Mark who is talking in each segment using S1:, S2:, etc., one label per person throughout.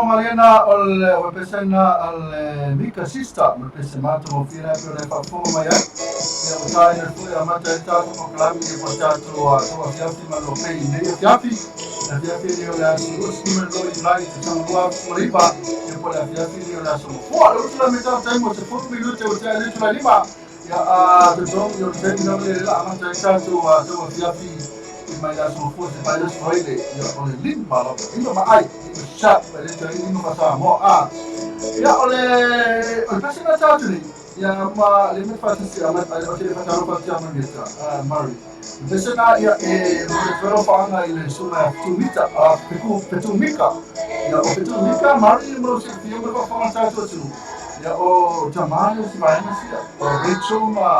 S1: Malena o le webesena al Mika Sista ma pese mato mo fira pe le fa fo mai ai ia o tai na fu a mata ta ko klami e po tato a to fiafi ma lo pe ne fiafi la fiafi ni o la su si ma lo i lai te tanga lua moripa e po la fiafi ni o la so fo lo tu la meta tai mo se fo minute o te le tu la lima ia a te tong yo te na le la mata ta to a to fiafi mai la so fo se mai lo spoile ia o le limba lo ino ma ai chat le te ino ma sa mo a ia o le pese na tatu ni ia ma le me fa se ama o te fa talo fa te ama meta Murray pese na ia e mo te fero fa anga i le suma tu mita a peku petu mika ia o petu mika Murray mo se fi mo fa fa tatu tu ia o tamani o si vai na sia o Rachel ma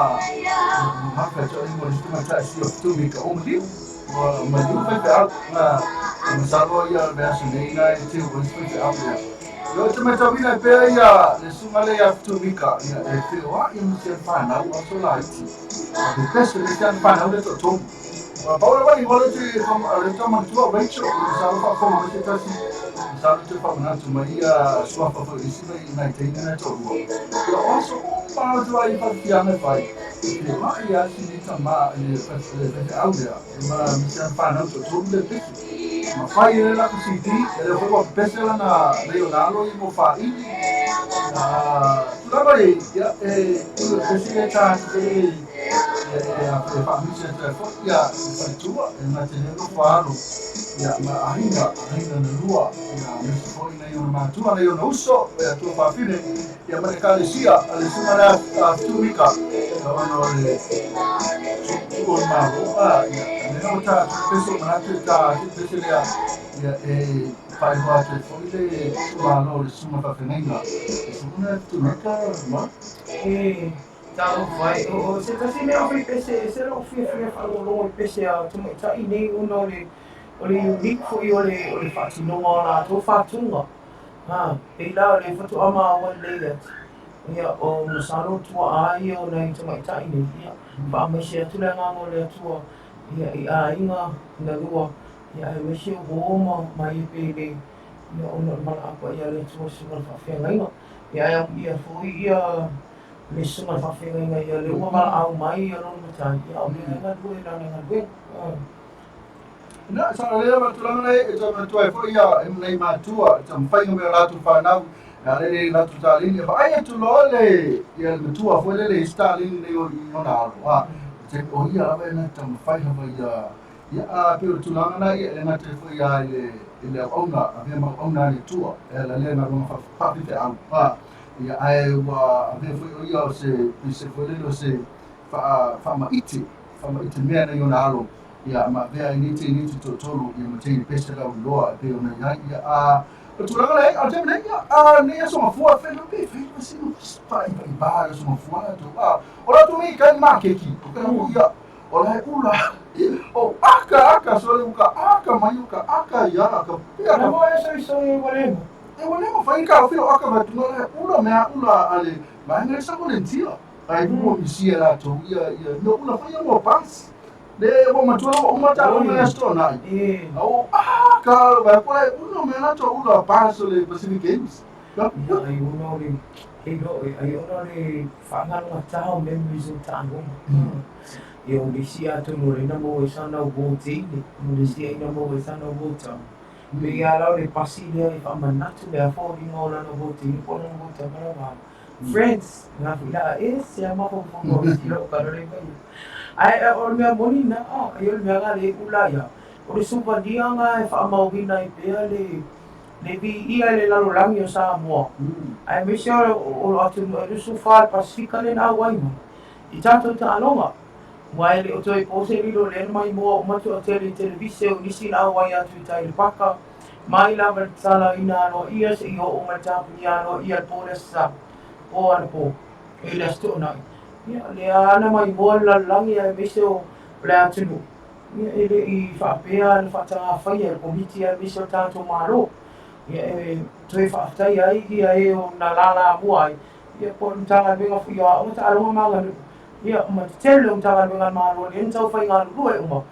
S1: ma fa te mo le ma ta si o tu mika o mo ma du fa te na masalo ia verso nei na e te o fa te au yo te meta vina pe ia le sunga le ia tu mika ia e te o ia mo se fa na o so la ti o peso le se fa na le to to Pau lava i le te le tamatua Rachel, masalo faafofoga mai se tasi, masalo toe faamanatu mai ia suafa foi i isi mai nai teine na e toalua. Ia o aso uma atu ai faafiafiaga e fai, e mai lava sini tama i le faifeau lea, e ma misi ana fanau toatolu le pese. Ma fai e le latou CD, ia lea foi ua pepese lana nai ona alo ia mo faaili. Tulaga i, ia, e pese le ta atu foi e faamisi atu ai foi ia le faletua e gata i lea nofo alo ia ma aiga, aiga na lua, ia aemaise foi nai ona matua, nai ona uso, ia tua fafine, ia ma le ekalesia a le susuga lea a Tumika, ia ona o le tuutuu o le Malo, ia lea ua ta pese o manatu e ta atu pese lea, ia e faailoa atu ai foi le itumalo o le susuga faafeagaiga, le susuga lea Tumika ma.
S2: E Talofa e, o se tasi mea o fai pese, e ese lou fiafia faalogologo i pese a tamaitai nei ona o le o le unique foi o le o le faatinoga o latou fatuga. Ha, pei la o le faatoa maua lelei atu. Ia, o masalo tuaa ia o nai tamaitai nei, ia, faamaise atu le agaga o le Atua, ia, i aiga na lua, ia, aemaise o uo ma ma ie pele, ia, ona o le valaau paia a le Atua i susuga i le faafeagaiga. Ia, ae amuia foi ia le susuga i le faafeagaiga ia lea ua valaau mai ia lona matai, ia, a o lea e galue i lana galuega.
S1: Na, sa lea ma tulaga nei, e toe manatua ai foi ia e nei matua, i taumafaiga mai o latou fanau, e ala i le latou taleni, e vaai atu loa le, ia le matua foi lele i se taleni nei o i ona alo, a, te, o ia lava e na taumafai lava ia, ia, a, pei o le tulaga na, ia, e gata ai foi ia i le, i le auauna, avea ma auauna a le Atua, e ala lea galuega faafifeau, a, ia, ae ua avea foi o ia o se, se foi lele o se faamaite, faamaite mea nei ona alo, ia ma avea ai nei teine toatolu, ia ma teine pese lauiloa e pei ona i ai, ia a o le tulaga lea, a o le taimi nei, ia a nei aso mafua, fai loa pe fai loa sina faaiva i ba aso mafua latou, a o latou nei kai makeki, o ka ia o la e ula, o aka aka sole uka aka mai uka aka ia ka
S2: pia ka mo e soi soi ua le
S1: e ua le mafai ka filo aka mai tuna la ula mea ula ale mai ngai sa volunteer ai mo misia latou ia ia no ula fai mo pas le ua matua lava uma taaloga i Aso Toonai. Au ah ka vai ko lai una mea latou ula pas o le Pacific Games.
S2: Ia ai ona o le e lo ai ona o le faagalugatā o memories o taaloga. Ia o le isi atonu o lea na maua ai sana wo teine, o le isi ai na maua ai sana wo tama. Pei lava la o le pasi lea e faamanatu le afa o liga o lana wo teine po o lana wo tama lava. Friends, nga foi la ese a mafaufauga o isi lou kala le mai. Ae o le mea moni na, ai o le mea nga le ula ia, o le souvenir nga e faamauina ai pea le le viia i le lalolagi o Samoa. Aemaise o lo atunuu e 24 le Pasifika lea na auai mai i tatou taaloga. Aua e le o toe po se lilo lea na maimoa uma toatele i televise o nisi na auai atu i tai i le paka. Mai lava le tatalaina aloaia seia oo mai le tapunia aloaia le po le Aso Sa, po anapo, i le Aso Toonai. Ia, lea lava na maimoa le lalolagi aemaise o le atunuu, ia, e le i faapea na faatagafaia e le Komiti aemaise o le tatou Malo. Ia, e toe faafetaia ai ia e o na lalamua ai, ia, po o le Matagaluega foi o Aoga, Taaloga ma Aganuu, ia, ma te tele o Matagaluega a le Malo lea na taufai galulue uma,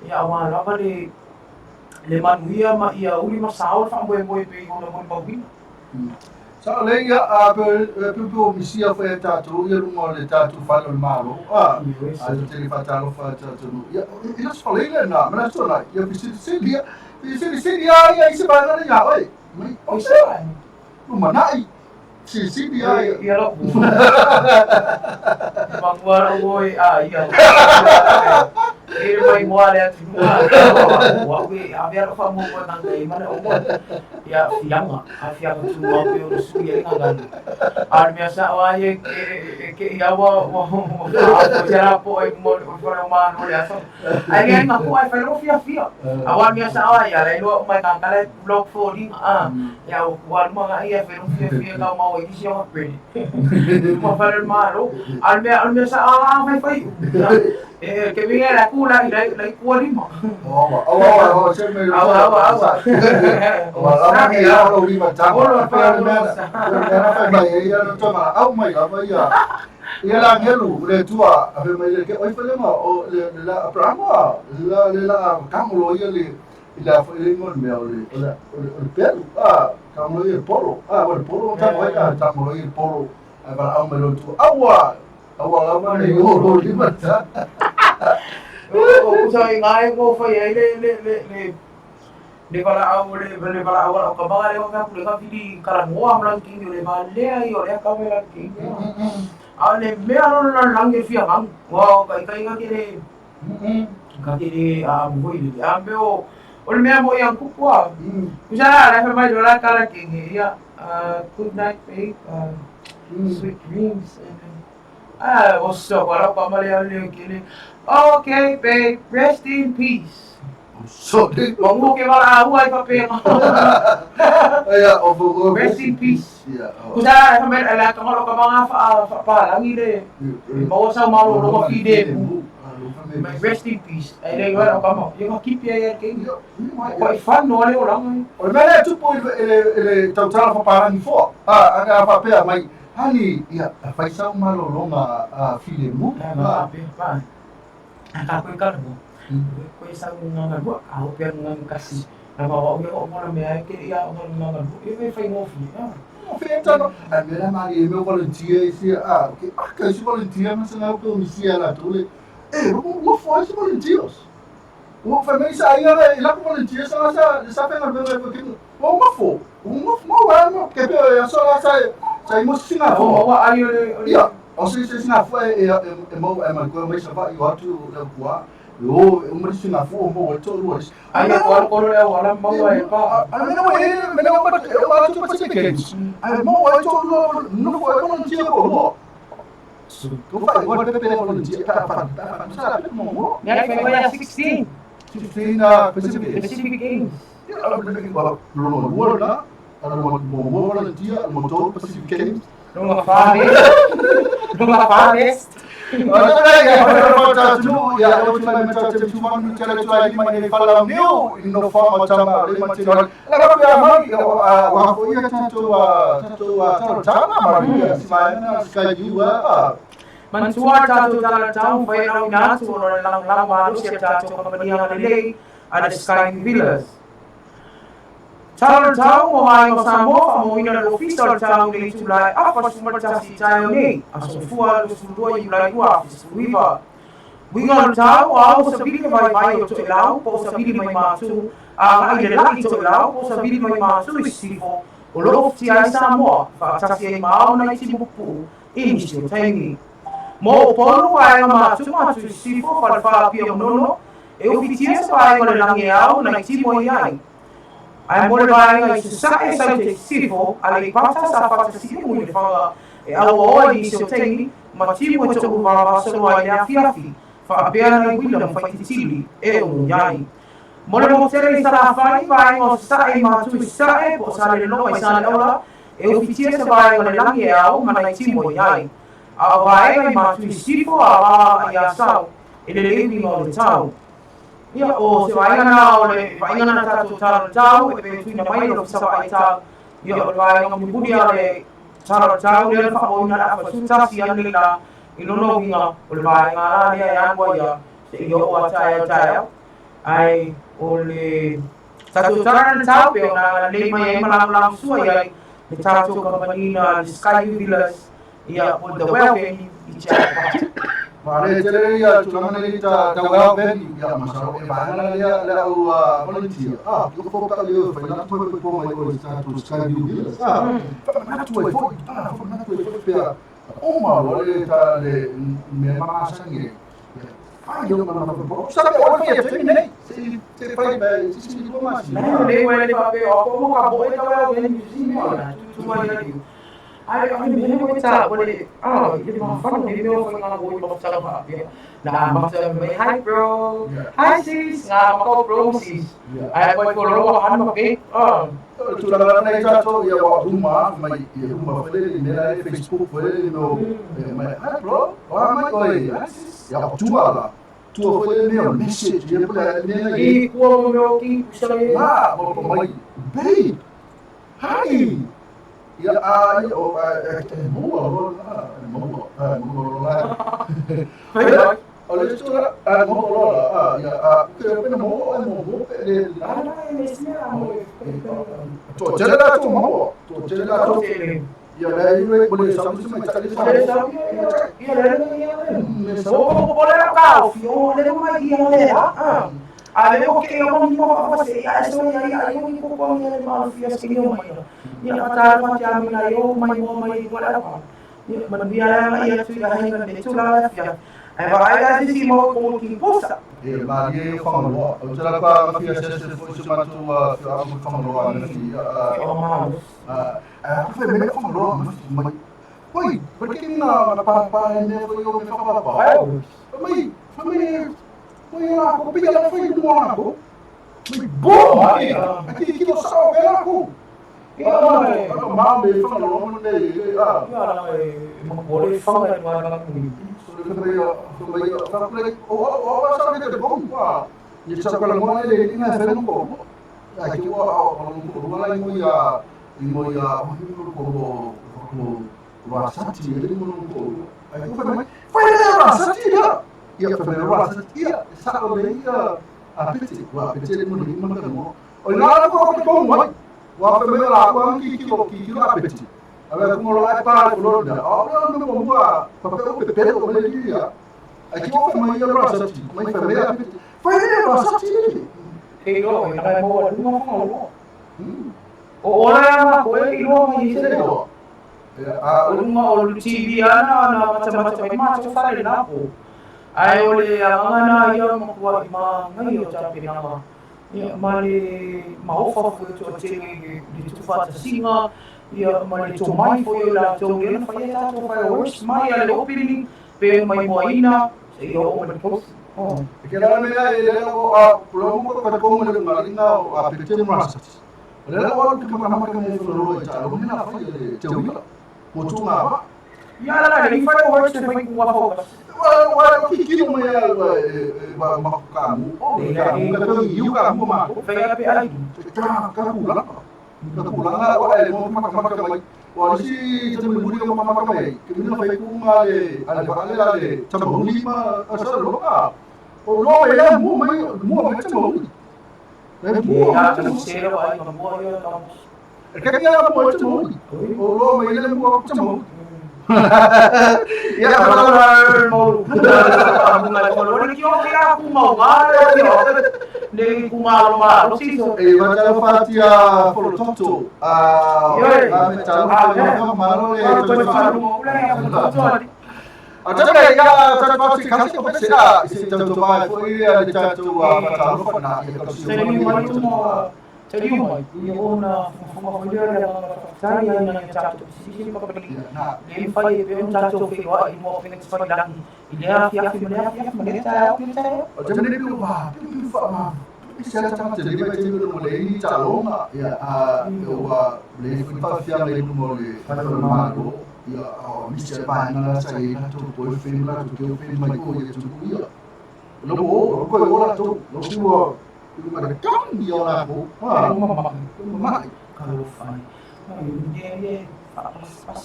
S2: ia, aua lava le le manuia ma ia uli ma sao le faamoemoe pei ona molimauina.
S1: Sao lelei ia, a pe pe o misia foi e tatou ia luga o le tatou fale o le Malo, a a te tele faatalofa tatou ia i le fale na ma so na ia fesilisili ia fesilisili ia ia i se vaega le ia oi mai o se lumanai silisili ia
S2: ia ia lou mangua lau oi a ia e mai moa le atunuu a ua e ave alo faamuamua tanga i mana o moa ia fiaga a fiaga tumau pe ona sui ai gagana a o le mea sao a ia e ke i aua ua ua se la po ai mo o fale o malo le aso ai le ai maku ai fai lo fiafia aua le mea sao a ia le iloa uma i tanga le blog foliga a ia ua alu ma ia fai lo fiafia tau mau ai nisi o credit ma fale o le malo a o le mea o le mea sao a fai fai e ke minga la ku la la la ku lima.
S1: Aua aua aua se me
S2: aua aua aua
S1: aua lava ni ia lo lima tama. Olo fa le mea le mea fai mai ia no tama au mai lava ia. Ia la ngelu le tua a fe mai le ke oi fale ma o le le la Abrahama le la le la kamolo ia le i la fo le ngol mea o le o le o le o le pelu a kamolo ia le polo a o le polo ta mo ia kamolo ia le polo a va au me lo tu awa awa la ma le o lo li ma ta
S2: O kusa i ngai ko fai ai le le le le le vala au le le vala au o ka baga le o ka le ka fili kala ngoa mlang kingi le va le ai o le ka me la kingi. A le mea lo la lange fia ngang. Wa ka ka ka ke le ka ke le a mo le a me o o le mea mo yang kukua. Kusa la la fa mai lo la kala kingi ya good night babe. Sweet dreams and ah what's up wala pa mali ale kele. Okay babe, rest in peace.
S1: So de
S2: Mangu ke wala au ai pa pe.
S1: Ia o o
S2: Rest in peace.
S1: Ia
S2: Kusa la fa mai la ka ngolo ka mga fa fa pa langi le. Mawa sa malo lo fi de. Rest in peace. Ai le wala ka mo. Yo keep ya ya ke. Ko i fan no le ola ngai.
S1: O le mea lea e tupu i le i le tautala faapalagi foa a a faapea mai hani ia fai sau malologa a filemu
S2: a pa. Ka koe ka mo. Koe sa nganga lua a o pe nganga kasi. Na ma wa o mo na me ai ke ia o nganga lua. E me fai ngofi. Ah.
S1: O fea tano a mea la mali e mea volunteer i sia a ke a ka si volunteer ma sa ko mi sia la tole e ua fo si volunteers ua fa mai sa ia e la volunteer sa sa sa fe ngā venga ke ua ma fo ua ma wa ma ke pe ya so la sa sa i mo singa fo
S2: O wa ai o le
S1: ia o se se singa fo e e mo e ma ko mai sa fa i atu le kua o e mo singa fo mo o to ru
S2: Ai ko ko le wala ma wa e pa.
S1: A mena wa e mena wa ma tu Pacific Games. Ai mo wa to ru no fo e volunteer ko ro. Ko fa wa pe pe volunteer pa pa pa sa pe mo mo.
S2: Ngai fai wa 16
S1: 16 Pacific Games.
S2: Pacific Games.
S1: Ya lo lo la ala mo mo volunteer mo to Pacific Games.
S2: Lunga Fares. Lunga Fares. Mantua tato tala tau fai au natu o le lang lang wa lu sia tato kompania lelei a le Sky Villas. Talo tau o mai o Samoa mo ina le ofisa o le tau le itulai afa sumatasi tayo nei a sofua le sulua iulai ua afi. Winga o tau a o sabili vai vai o to lau po sabili mai matu a ngai le laki to lau po sabili mai matu i sifo o lo ti ai Samoa whaatasi ai maau na i Timbuktu i nisi o taimi. Mo o polu ai matu matu i sifo whalwha pia monono e ufitia sa vaenga le langi au na i timo i ai. Ai mo le vaenga i sasae sau te sifo a le pata sa whatasi umu i le whanga e au oa i nisi o taimi ma timo e to'u vavasalo ai le afiafi whaapea nai wila mwhaititili e o yai. Mo le mo tere i sala whai vaenga o sasae matu i sasae po sa le loa i sa le ola e ufitia sa vaenga le langi e au ma nai timo i ai. A o vaenga i matu i sifo a wā i a sau e le lewi o le tau. Ia o se vaenga na o le vaenga na tātou talo tau e pe tuina mai lo fisa ai tau. Ia o le vaenga mibudi a le talo tau le wha o ina la awha ane la i lono winga o le vaenga la lea e anua ia se i o a tae tae ai o le tātou talo tau pe o nā le mai ai malang lang sua iai le tātou kampanina le Sky Villas ia o the welfare i te au
S1: Mare tele ia tulaga nei ta ta welfare ia masalo e vaenga lea le au volunteer. Ah, yo fo ka le fa na tu pe po mai o ta tu Sky View Villas. Ah, fa na tu e fo ah fa na tu e fo pe o ma lo le ta le me ma sangue. Fa yo ma na po. Sa pe o fa te nei. Se se fa be se se ko ma si.
S2: Le le wa le fa pe o ko ka bo e ta welfare ni si mo na tu tu ai ai. Ai ai me mo ta o le ah i le ma fa no le me o fa ngā go i ma sa pa na ma sa me hi bro hi sis ngā ma ko bro sis ai ko ko lo han ma pe ah
S1: Tulaga nei tātou ia wa huma mai ia huma whaere me la Facebook whaere no mai hi bro wa mai oi ia tua la tua whaere me o message ia pula me la
S2: i kua mo me o ki kusa e
S1: ma mo mai babe hi ia a o e moa ro na moa Mo la. O le tura a mo lo la a ia a ke pe mo a mo mo pe le
S2: Ah, na e me a mo e.
S1: To tele la to mo to tele la to ia le i mo le sa mo mai ta le sa
S2: Le sa ia le le ia le. O o le ka o fi o le mai ia le ha. A le o ke o mo mo fa se ia so ia ia ia ni ko ko ia le ma fi se ni o mai. Ia fa ta fa ta mi na yo mai mo mai ko la pa. Ia man via la ia tu ia hai le tu la fi. Ai va ai la si mo ko ki posa.
S1: E ma ye o fa mo o te la pa ma fi se se fo se ma tu a fi a mo fa mo a fi a
S2: O ma.
S1: A fa me fa mo ma fi mai. Oi, porque na na pa pa ne foi o me fa pa pa. Mai, fa me foi lá, ko pia la foi mo lá ko. Mai bo, aqui que lo sa o la ko.
S2: Ia ma
S1: Ma me fa lo mo ne a.
S2: Ia la e ma ko le fa ma na ni.
S1: A como lo vai para o lord, o no mo pa pa pe o le dia. Aqui o foi mai ra sa ti, mai fa me a foi le ra sa ti.
S2: E lo e na mo lu mo mo. O o la ma ko e lo mai se lo.
S1: A
S2: O lunga o le TV ana na macam-macam e ma cho fa le na ko. Ai o le anga na ia ma ko ma ngai o cha pe na ma. Ia ma le ma o fa fu to te le tu fa ta singa ia ma le to mai fo la to le na fa ia ta to fa worst mai a le opening pe mai mo ina se ia o me post. Oh.
S1: Que la me le o a lo mo ko ko mo le ngalinga a pe te mo ra sa ti. Le la o ke ma ma ke mo lo cha lo na fa le te o mo tu ma ba.
S2: Ia la le fa worst te fa ku wa focus.
S1: Wa wa ki ki mo ya wa ma ka mu. Ka mu ka to yu ka mu ma.
S2: Fa ia pe ai.
S1: Ka ka ku la. Ka ku la wa le mo ma ma ka mai. Wa si te mo muri ma ma ka mai. Ke ni fa ku ma le ale ba le ale cha mo ni ma sa lo ka. O lo e mo mai mo ma cha mo ni. Le mo
S2: Ia ta se lo ai ma mo ia ta.
S1: Ke ni ala mo cha mo ni. O lo mai le mo cha mo. Ya
S2: la mo mo le ki o ke ku mo ma le le ku ma lo ma lo si so.
S1: E ma ta fatia folo toto. A a me ta lo ma lo le
S2: to fa lo mo le ya to to.
S1: A ta le ya ta ta ti kasi ko se a se ta to ba fo ia le ta to a ma ta lo fa na ia ka si
S2: Se ni mai tu mo te li mai ia ona funga fo le le ta ia na ta to si si pa pa
S1: na
S2: le fa e pe un ta to fe wa i mo fe fa lang i le a fi a fi le a fi a le ta o le ta
S1: O te ne pi wa pi fa ma pi se ta te le te le mo le ni ta lo ma ia a wa le fa fi le mo le fa ma lo ia o mi se ba na la sa i na to boyfriend la to girlfriend mai ko ia tu ia lo mo ko o la to lo ku o ma le kan ia la ko
S2: ma ma
S1: ma
S2: ka lo fa ma ye ye fa pas pas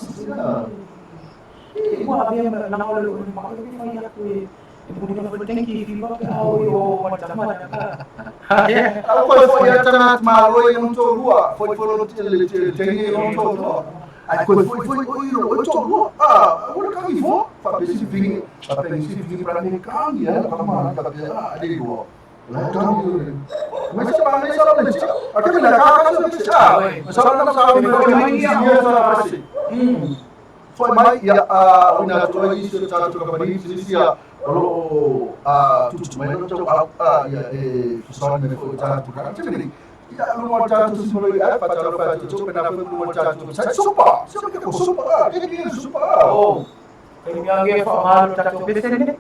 S2: wa be ma na lo ma lo fa ia ku e mo ni fa tenki fi ba ka o yo ma ta ma na ka
S1: A ko fo ia tanga ma lo ia no to lua fo fo lo te le te te ni no to lua a ko fo fo o io o to lua a o le kangi fo fa pe si vingi fa pe si vingi pra ni kangi ya ka ma ka pe a de go la kangi ma sa ma sa le chi a ke la ka ka sa chi a sa la sa me ko ni si ya sa pa si foi mai ia a una to i se ta to ka ni si si a lo a tu tu mai lo to a ia e so me ko ta tu ka te ni ia lo mo ta tu si mo ia pa ta lo pa tu tu na fa mo ta tu sa sopa sa ke ko sopa ke ni sopa
S2: o e mi ange fa ma lo ta to pe se ne.